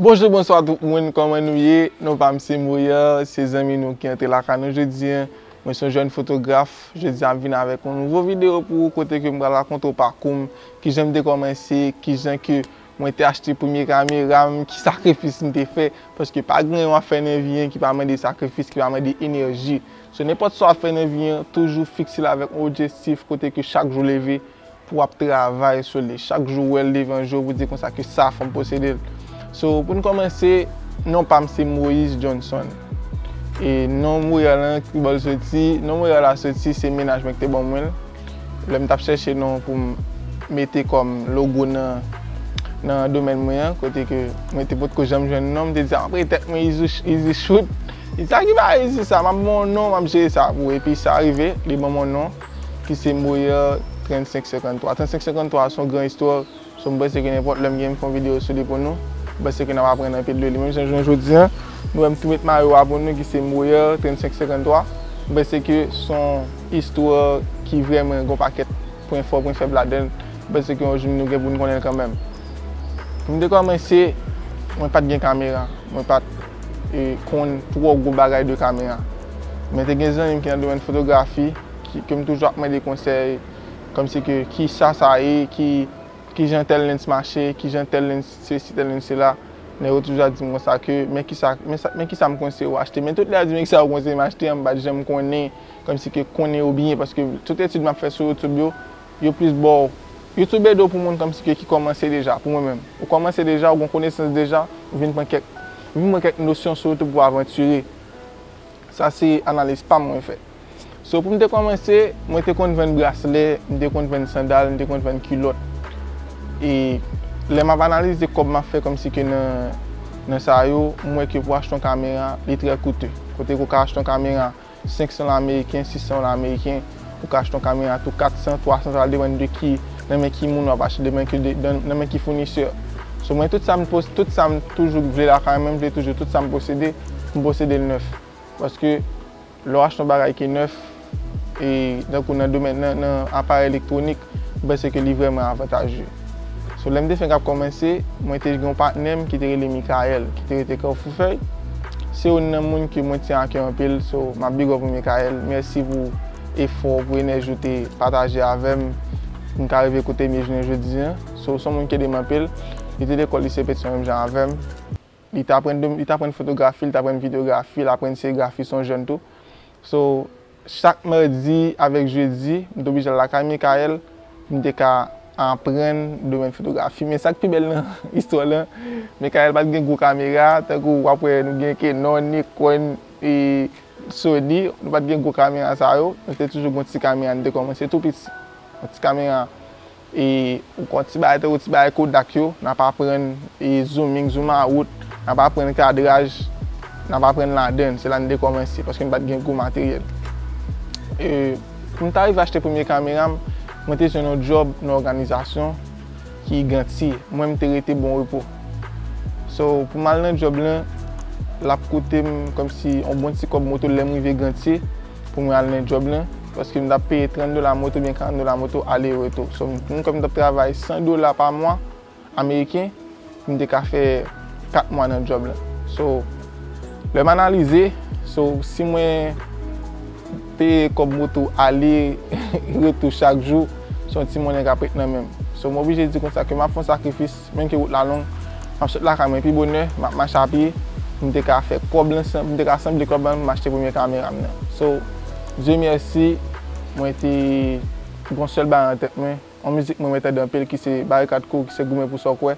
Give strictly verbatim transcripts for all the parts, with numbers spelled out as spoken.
Bonjou, bonswa tout moun, kòman nou ye? Non pa m se Moyer, se zanmi nou ki antre lakay nou jodi a. Mwen se yon jèn fotograf, jodi a m vin avèk yon nouvo videyo pou ou kote ke m pral rakonte w pakou m, kijan m te kòmanse, kijan ke mwen te achte premye kamera m, ki sakrifis m te fè, paske pa gen yon afè nan vi an ki pa mande sakrifis, ki pa mande enèji. So, nenpòt sa w ap fè nan vi an, toujou fikse l avèk yon objektif kote ke chak jou leve, pou w ap travay sou li. Chak jou w wè l devan je w, pou di konsa ke sa fò m posede l. So, pou n kòmanse, non pa m se Moïse Johnson. E non Moyer lan, ki bò l soti? Non Moyer la soti, se mennaj mwen ki te ban mwen l. Lè m t ap chèche non pou m mete kòm logo nan, nan domèn mwen an, kote ke mwen te potko janm jwenn non, m te di, "A, m ap rele tèt mwen Easy, Easy Shoot." Sa ki pa Easy sa, m ap ban w non, m ap jere sa pou ou. Epi sa rive, li ban m yon non, ki se Moyer trannsenk senkanntwa. Trannsenk senkanntwa se yon gran istwa. So, m panse ke nenpòt lè m gen m fè yon videyo sou li pou nou, m panse ke n ap aprann anpil de li. Menm jan jounen jodi a, nou wè m tou met mayo a pou nou ki se Moyer trannsenk senkanntwa. M panse ke se yon istwa ki vrèman gen yon pakèt pwen fò, pwen fèb ladan l. M panse ke yon jou nou gen pou n konnen l kanmenm. Pou m te kòmanse, mwen pa t gen kamera. Mwen pa t, e, konn twò gwo bagay de kamera. Men te gen zanmi m ki nan domèn fotografi, ki, ke m toujou ap mande konsèy, kòmsi ke kisa sa ye, ki, kijan tèl lens mache, kijan tèl lens sesi, tèl lens sela. Nèg yo toujou ap di m konsa ke, men kisa, men sa, men kisa m konseye w achte. Men tout lè yo di m, men kisa w konseye m achte an, m pa t janm konnen, kòmsi ke konnen yo byen, paske tout etid m ap fè sou YouTube yo, yo plis ba w, YouTube ede w pou moun kòmsi ke ki kòmanse deja, pou mwen menm. Ou kòmanse deja, ou gen konesans deja, ou vin pran kèk, ou vin pran kèk nosyon sou YouTube pou avantire. Sa se analiz pa m mwen fè. So, pou m te kòmanse, mwen te konn vann braslè, m te konn vann sandal, m te konn vann kilòt. E lè m ap analize kòb m ap fè kòmsi ke nan, nan sa yo, m wè ke pou achte yon kamera, li trè koute. Kote ke w ka achte yon kamera senk san dola ameriken, sis san dola ameriken, ou ka achte yon kamera tou kat san, twa san, sa va depann de ki, nan men ki moun w ap achte, depann ki de, nan, nan men ki founisè. So, mwen, tout sa m pos-, tout sa m toujou vle lakay mwen, m vle toujou tout sa m posede, m posede l nèf. Paske lè w achte yon bagay ki nèf, e tankou nan domèn, nan, nan aparèy elektwonik, m panse ke li vrèman avantaje. So, lè m te fenk ap kòmanse, mwen te gen yon patnè m ki te rele Michael, ki te rete Kafou Fèy. Se youn nan moun ke mwen tyen a kè anpil, so, m ap big up ou, Michael. Mèsi pou efò, pou enèji ou te pataje avè m, pou m ka rive kote m ye jounen jodi a. So, se yon moun ki ede m anpil. Li te lekòl lise Petisonn menm jan avè m. Li t aprann, li t aprann fotografi, li t aprann videyografi, li aprann serigrafi, se yon jèn tou. So, chak madi avèk jedi, m te oblije al lakay Michael pou m te ka aprann domèn fotografi. Men sa k pi bèl nan istwa lan, Michael pa t gen gwo kamera, tankou w ap wè nou gen Canon, Nikon, e Sony, nou pa t gen gwo kamera sa yo. Nou te toujou gen yon ti kamera, nou te kòmanse tou piti. Yon ti kamera e ou konn ti bagay tankou ti bagay Kodak yo, n ap aprann e zooming, zoom out, n ap aprann kadraj, n ap aprann ladann. Se la n te kòmanse, paske n pa t gen gwo materyèl. E pou m ta rive achte premye kamera m, mwen te jwenn yon djòb nan òganizasyon ki Gantye. Mwen, m te rete Bon Repo. So, pou m al nan djòb lan, l ap koute m kòmsi yon bon ti kòb moto lè m rive Gantye pou mwen al nan djòb lan, paske m t ap peye trant dola moto oubyen karant dola moto ale retou. So, m, m, kòm m t ap travay san dola pa mwa ameriken, pou m te ka fè kat mwa nan djòb lan. So, lè m analize, so, si mwen peye kòb moto ale retou chak jou, se yon ti monnen k ap ret nan men m. So, m oblije di konsa ke m ap fè yon sakrifis, menm ke wout la long, m ap sot lakay mwen pi bonè, m ap mache a pye, pou m te ka fè kòb lan, pou m te ka sanble kòb lan, pou m achte premye kamera m nan. So, Dye mèsi, mwen te gen yon sèl bagay nan tèt mwen, yon mizik mwen, mwen tande anpil, ki se Barikad Crew, ki se Goumen pou sa w kwè.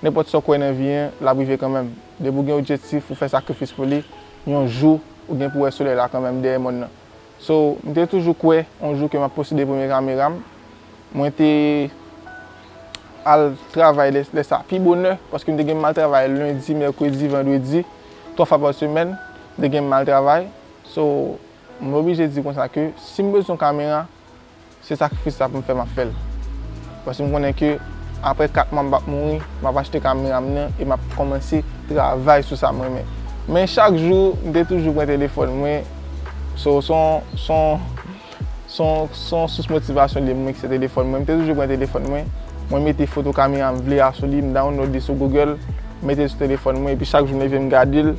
Nenpòt sa w kwè nan vi an, l ap rive kanmenm. Depi w gen objektif, ou fè sakrifis pou li, yon jou, ou gen pou wè solèy la kanmenm dèyè mòn nan. So, m te toujou kwè, yon jou, ke m ap posede premye kamera m. Mwen te al travay lè, lè sa pi bonè, paske m te gen mal travay lendi, mèkredi, vandredi, twa fwa pa semèn, m te gen mal travay. So, m oblije di konsa ke si m bezwen kamera, se sakrifis sa pou m fè, m ap fè l. Paske m konnen ke apre kat mwa m p ap mouri, m ap achte kamera m nan e m ap kòmanse travay sou sa m renmen. Men chak jou, m te toujou pran telefòn mwen. So, se yon, se yon, se yon, se yon sous motivasyon li ye pou mwen ki se telefòn mwen. M te toujou pran telefòn mwen. Mwen mete foto kamera m vle a sou li, m download li sou Google. M mete l sou telefòn mwen, epi chak jou m leve m gade l,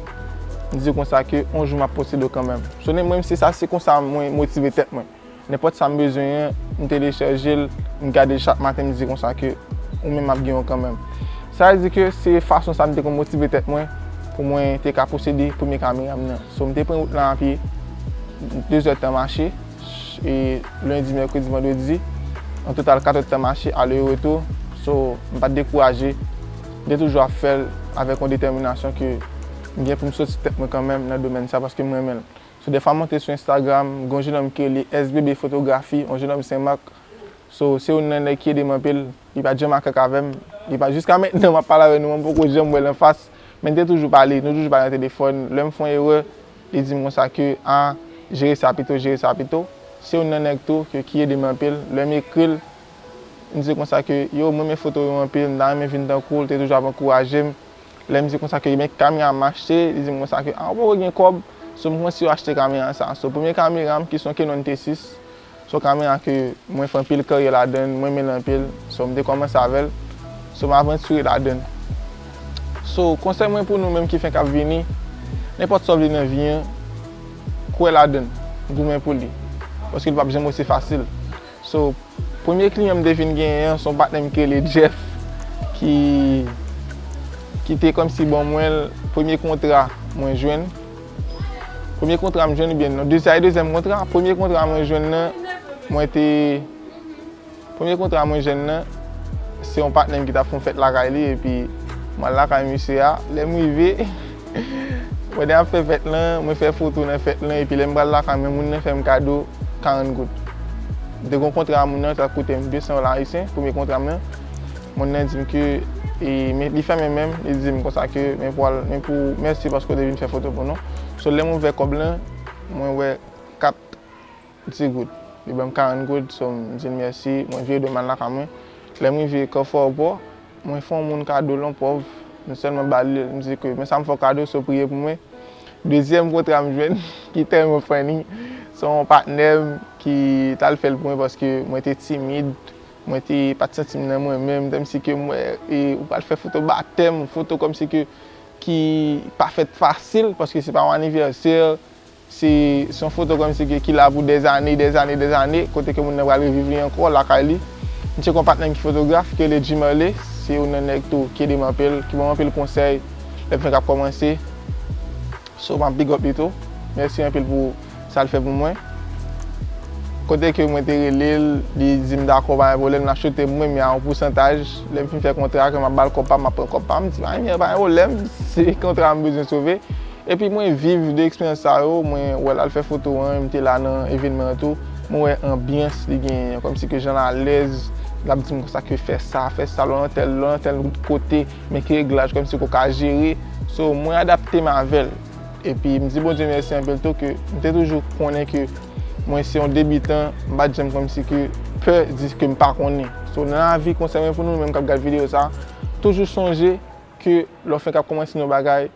m di konsa ke yon jou m ap posede kanmenm. So, mwen, se sa, se konsa mwen motive tèt mwen. Nenpòt sa m bezwen an, m telechaje l, m gade l chak maten, m di konsa ke ou menm ap gen yon kanmenm. Sa vle di ke se fason sa m te konn motive tèt mwen pou mwen te ka posede premye kamera m nan. So, m te pran wout lan apye, de zè tan mache, e lendi, mèkredi, vandredi, an total kat èdtan mache, ale retou. So, m pa t dekouraje. M te toujou ap fè l avèk yon detèminasyon ke m gen pou m soti tèt mwen kanmenm nan domèn sa paske m renmen l. So, dèfwa m monte sou Instagram, gen yon jenòm ki rele S B B Fotografi, yon jenòm Senmak. So, se youn nan nèg ki ede m anpil. Li pa t janm makak avè m. Li pa, jiska mentnan, m ap pale avè nou, mwen poko janm wè l anfas. Men n te toujou pale, nou toujou pale nan telefòn. Lè m fè yon erè, li di m konsa ke, a, jere sa pito, jere sa pito. Se youn nan nèg tou ke, ki ede m anpil. Lè m ekri l, m di konsa ke, yo, mwen renmen foto yo anpil, m ta renmen vin tankou w, l te toujou ap ankouraje m. Lè m di konsa ke, men kamera m achte, li di m konsa ke, a, ou poko gen kòb, so m kòmanse achte kamera sa. So, premye kamera m, ki se yon Canon T sis, se yon kamera ke mwen fè anpil karyè ladan l, mwen renmen l anpil. So, m te kòmanse avè l. So, m avantire ladan l. So, konsèy mwen pou nou menm ki fenk ap vini, nenpòt sa w vle nan vi an, kwè ladan l, goumen pou li. Paske li p ap janm osi fasil. So, premye kliyan m te vin genyen an, se yon patnè m ki rele Jeff, ki, ki te kòmsi ban mwen l, premye kontra mwen jwenn. Premye kontra m jwenn, oubyen non, dezye-, dezyèm kontra, premye kontra mwen jwenn nan, mwen te, premye kontra mwen jwenn nan, se yon patnè m ki t ap fè yon fèt lakay li, epi mwen al lakay misye a, lè m rive, mwen te ap fè fèt lan, mwen fè foto nan fèt lan, epi lè m pral lakay mwen, moun nan fè m kado karant goud. M te gen yon kontra a moun nan, sa koute m de san dola ayisyen, premye kontra m nan. Moun nan di m ke, e, men, li fèmen men m, li di m konsa ke, men pou al, men pou, mèsi paske w te vin fè foto pou nou. So, lè m ouvè kòb lan, mwen wè kat ti goud. Li ban m karant goud, so, m di l mèsi, mwen vire do m al lakay mwen. Lè m rive Kafou Aewopò, mwen fè yon moun kado, yon pòv, m sèlman ba li l, m di ke, men sa m fè w kado, so, priye pou mwen. Dezyèm kontra m jwenn, ki tèlman funny, se yon patnè m ki t al fè l pou mwen paske mwen te timid, mwen te pa t santi m nan mwen menm, tanmsi ke m wè, e, ou pral fè foto batèm, foto kòmsi ke ki pa fèt fasil, paske se pa yon anivèsè, se, se yon foto kòmsi ke ki la pou dèzane, dèzane, dèzane, kote ke moun nan pral reviv li ankò lakay li. M tcheke yon patnè m ki fotograf, ki rele Jim Marley, se youn nan nèg tou ki ede m anpil, ki ban m anpil konsèy, lè m fenk ap kòmanse. So, m ap big up li tou. Mèsi anpil pou sa l fè pou mwen. Kote ke mwen te rele l, li di m dakò, pa gen pwoblèm, l ap choute pou mwen, men a yon pousantaj. Lè m fin fè kontra, ke m ap ba l kòb pa m, m ap pran kòb pa m, m di, pa gen, pa gen pwoblèm, se kontra a m bezwen sove. Epi mwen viv de eksperyans sa yo, mwen wè l al fè foto an, m te la nan evènman an tou, mwen wè anbyans li genyen, kòmsi ke jan l alèz, l ap di m konsa ke fè sa, fè sa, lò nan tèl, lò nan tèl kote, men ki reglaj kòmsi ke w ka jere. So, mwen adapte m avè l. Epi m di Bondye mèsi anpil tou ke m te toujou konnen ke mwen se yon debitan, m pa t janm kòmsi ke pè di ke m pa konnen. So, nan lavi, konsèy mwen pou nou menm k ap gad videyo sa, toujou sonje ke lè w fenk ap kòmanse yon bagay,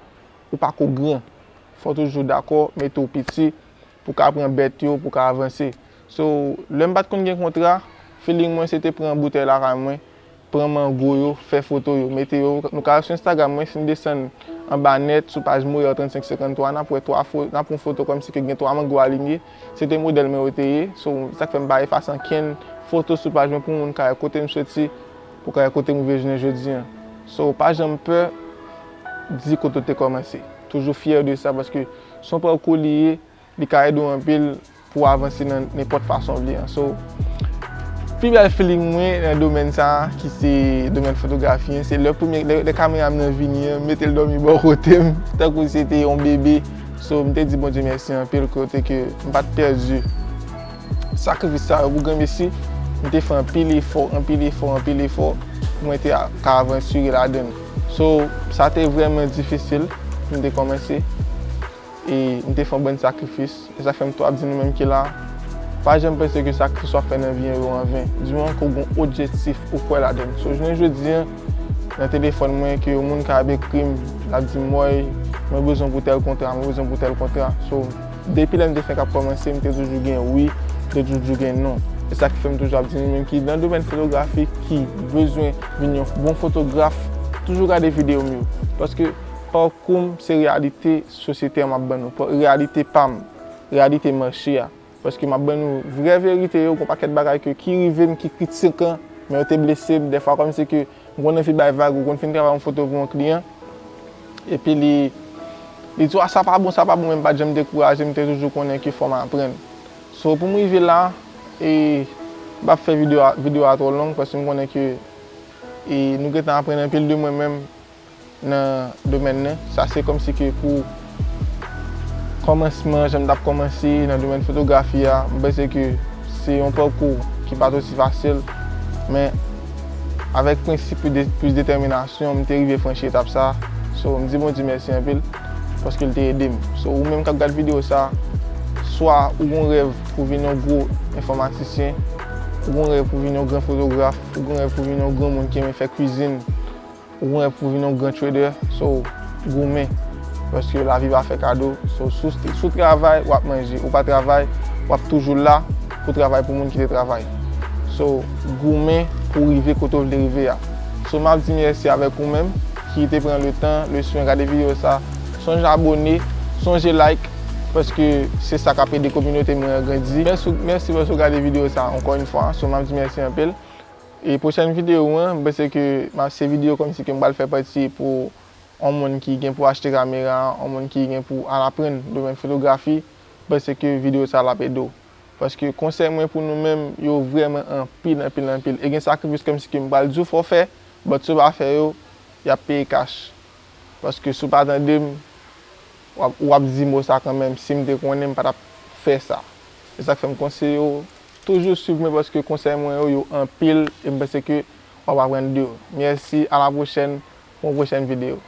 ou pako gran. Fò w toujou dakò, mete w piti, pou w ka pran bèt yo, pou w ka avanse. So, lè m pa t konn gen kontra, feeling mwen se te pran boutèy lakay mwen, pran mango yo, fè foto yo, mete yo. Nou ka al sou Instagram mwen, si n desann anba nèt, sou paj Moyar trannsenk senkanntwa, n ap wè twa fo-, n ap wè yon foto kòmsi ke gen twa mango alinye. Se te modèl mwen yo te ye. So, sa k fè m pa efase ankenn foto sou paj mwen pou moun ka wè kote m soti, pou ka wè kote m rive jounen jodi an. So, pa janm pè di kote w te kòmanse. Toujou fyè de sa, paske se yon pakou li ye, li ka ede w anpil pou w avanse nan nenpòt fason w vle an. So, pi bèl feeling mwen nan domèn sa a, ki se domèn fotografi an, se lè premye, lè, lè kamera m nan vini an, m mete l dòmi bò kote m, tankou se te yon bebe. So, m te di Bondye mèsi anpil, kote ke m pa t pèdi sakrifis sa yo pou granmesi. M te fè anpil efò, anpil efò, anpil efò pou mwen te a-, ka avanse ladan l. So, sa te vrèman difisil pou m te kòmanse. E m te fè yon bann sakrifis. E sa fè m tou ap di nou menm ki la, pa janm panse ke sakrifis w ap fè nan vi an yo anven. Diman ke w gen yon objektif ou kwè ladan l. So, jounen jodi an, nan telefòn mwen, ke yon moun ka ap ekri m, l ap di m, "Woy, mwen bezwen pou tèl kontra, mwen bezwen pou tèl kontra." So, depi lè m te fenk ap kòmanse, m te toujou gen wi, m te toujou gen non. E sa ki fè m toujou ap di nou menm ki nan domèn fotografi, ki bezwen vin yon bon fotograf, Toujou gade videyo m yo, paske pakou m se reyalite sosyete an m ap ban nou, pa- reyalite pa m, reyalite mache a. Paske m ap ban nou vrè verite yo, gon pakèt bagay ke ki rive m, ki kritikan, men yo te blese m. Dèfwa kòmsi ke m konn anvi bay vag, ou konn fin travay yon foto pou yon kliyan, epi li, li di w, "A, sa pa bon, sa pa bon," men m pa t janm dekouraje, m te toujou konnen ke fò m aprann. So, pou m rive la, e, m p ap fè videyo a, videyo a twò long, paske m konnen ke, e, nou gentan aprann anpil de mwen menm nan domèn nan. Sa se kòmsi ke pou kòmansman, jan m t ap kòmanse nan domèn fotografi a, m panse ke se yon pakou ki pa t osi fasil, men avèk prensip plis de- plis detèminasyon, m te rive franchi etap sa. So, m di Bondye mèsi anpil, paske l te ede m. So, ou menm k ap gad videyo sa, swa ou gon rèv pou vin yon gwo enfòmatisyen, ou gon rèv pou vin yon gran fotograf, ou gon rèv pou vin yon gran moun ki renmen fè kwizin, ou gon rèv pou vin yon gran trader, so, goumen. Paske lavi pa fè kado. So, si w, si w travay, w ap manje. Ou pa travay, w ap toujou la pou travay pou moun ki te travay. So, goumen pou rive kote w vle rive a. So, m ap di mèsi avèk ou menm ki te pran le tan, le swen gade videyo sa. Sonje abòne, sonje like, paske se sa k ap ede kominote mwen an grandi. Mèsi, mèsi paske w gade videyo sa ankò yon fwa. So, m ap di mèsi anpil. E pwochèn videyo an, m panse ke m ap se videyo kòmsi ke m pral fè pati pou yon moun ki gen pou achte kamera, yon moun ki gen pou al aprann domèn fotografi, m panse ke videyo sa l ap ede w. Paske konsèy mwen pou nou menm, yo vrèman anpil, anpil, anpil. E gen sakrifis kòmsi ke m pral di w fò w fè, but si w pa fè yo, y ap peye kach. Paske si w pa tande m, w ap, w ap di mo sa kanmenm. Si m te konnen, m pa t ap fè sa. Se sa k fè m konseye w toujou swiv mwen, paske konsèy mwen yo, yo anpil e m panse ke w ap aprann de yo. Mèsi, a la pwochèn, pou yon pwochèn videyo.